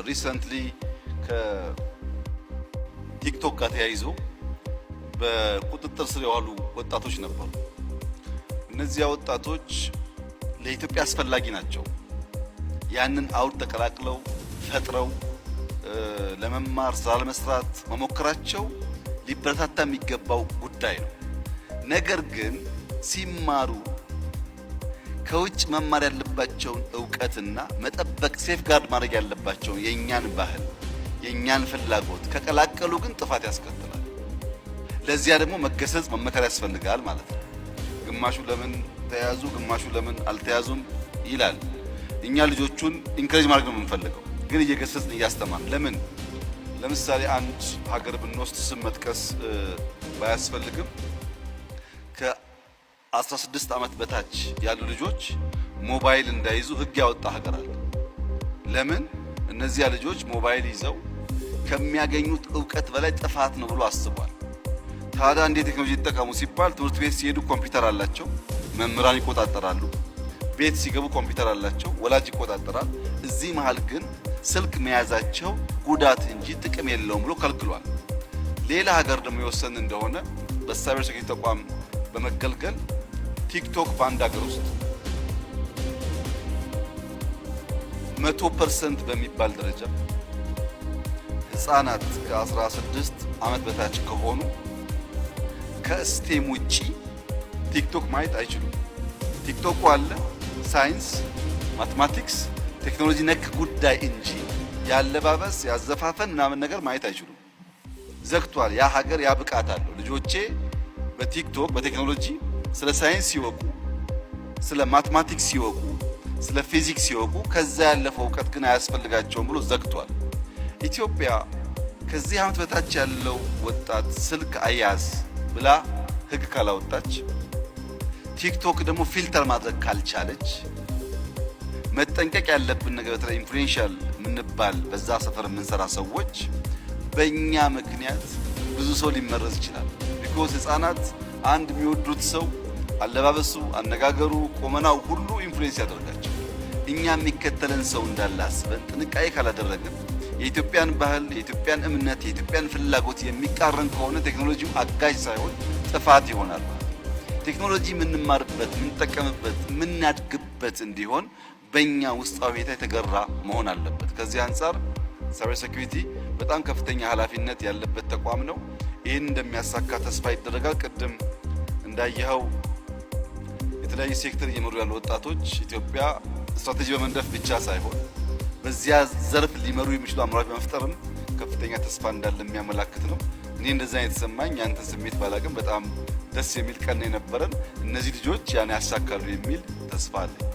Recently ከቲክቶክ ጋር ተያይዞ በቁጥጥር ስር የዋሉ ወጣቶች ነበሩ። እነዚያ ወጣቶች ለኢትዮጵያ አስፈላጊ ናቸው። ያንን አውድ ተቀላቅለው ፈጥረው ለመማር፣ ስራ ለመስራት መሞከራቸው ሊበረታታ የሚገባው ጉዳይ ነው። ነገር ግን ሲማሩ ከውጭ መማር ያለባቸውን እውቀትና መጠበቅ፣ safeguard ማድረግ ያለባቸውን የእኛን ባህል፣ የእኛን ፍላጎት ከቀላቀሉ ግን ጥፋት ያስከትላል። ለዚያ ደግሞ መገሰጽ፣ መመከር ያስፈልጋል ማለት ነው። ግማሹ ለምን ተያዙ፣ ግማሹ ለምን አልተያዙም ይላል። እኛ ልጆቹን encourage ማድረግ ነው የምንፈልገው፣ ግን እየገሰጽን እያስተማርን ለምን። ለምሳሌ አንድ ሀገር ብንወስድ፣ ስም መጥቀስ ባያስፈልግም፣ ከ16 ዓመት በታች ያሉ ልጆች ሞባይል እንዳይዙ ሕግ ያወጣ ሀገር አለ። ለምን? እነዚያ ልጆች ሞባይል ይዘው ከሚያገኙት እውቀት በላይ ጥፋት ነው ብሎ አስቧል። ታዲያ እንዴት ቴክኖሎጂ ይጠቀሙ ሲባል ትምህርት ቤት ሲሄዱ ኮምፒውተር አላቸው፣ መምህራን ይቆጣጠራሉ። ቤት ሲገቡ ኮምፒውተር አላቸው፣ ወላጅ ይቆጣጠራል። እዚህ መሃል ግን ስልክ መያዛቸው ጉዳት እንጂ ጥቅም የለውም ብሎ ከልክሏል። ሌላ ሀገር ደግሞ የወሰን እንደሆነ በ cyber security ተቋም በመገልገል ቲክቶክ በአንድ ሀገር ውስጥ 100% በሚባል ደረጃ ህጻናት ከ16 ዓመት በታች ከሆኑ ከ STEM ውጪ ቲክቶክ ማየት አይችሉም። ቲክቶኩ አለ ሳይንስ፣ mathematics፣ ቴክኖሎጂ ነክ ጉዳይ እንጂ ያለባበስ፣ ያዘፋፈን ምናምን ነገር ማየት አይችሉም። ዘግቷል። ያ ሀገር ያ ብቃት አለው። ልጆቼ በቲክቶክ በቴክኖሎጂ ስለ ሳይንስ ሲወቁ፣ ስለ mathematics ሲወቁ፣ ስለ ፊዚክስ ሲወቁ፣ ከዛ ያለፈው እውቀት ግን አያስፈልጋቸውም ብሎ ዘግቷል። ኢትዮጵያ ከዚህ ዓመት በታች ያለው ወጣት ስልክ አያዝ ብላ ሕግ ካላወጣች፣ ቲክቶክ ደግሞ filter ማድረግ ካልቻለች፣ መጠንቀቅ ያለብን ነገር በተለይ influential የምንባል በዛ ሰፈር የምንሰራ ሰዎች በእኛ ምክንያት ብዙ ሰው ሊመረዝ ይችላል። Because ህፃናት አንድ የሚወዱት ሰው አለባበሱ፣ አነጋገሩ፣ ቁመናው ሁሉ influence ያደርጋቸው። እኛ የሚከተለን ሰው እንዳለ አስበን ጥንቃቄ ካላደረግን የኢትዮጵያን ባህል፣ የኢትዮጵያን እምነት፣ የኢትዮጵያን ፍላጎት የሚቃረን ከሆነ ቴክኖሎጂው አጋዥ ሳይሆን ጥፋት ይሆናል። ቴክኖሎጂ የምንማርበት፣ የምንጠቀምበት፣ የምናድግበት እንዲሆን በእኛ ውስጣዊ ሁኔታ የተገራ መሆን አለበት። ከዚህ አንጻር cyber security በጣም ከፍተኛ ኃላፊነት ያለበት ተቋም ነው። ይህን እንደሚያሳካ ተስፋ ይደረጋል። ቅድም እንዳየኸው የተለያዩ ሴክተር እየመሩ ያሉ ወጣቶች ኢትዮጵያ ስትራቴጂ በመንደፍ ብቻ ሳይሆን በዚያ ዘርፍ ሊመሩ የሚችሉ አመራሮች በመፍጠርም ከፍተኛ ተስፋ እንዳለ የሚያመላክት ነው። እኔ እንደዛ የተሰማኝ፣ ያንተን ስሜት ባላቅም፣ በጣም ደስ የሚል ቀን የነበረን፣ እነዚህ ልጆች ያን ያሳካሉ የሚል ተስፋ አለኝ።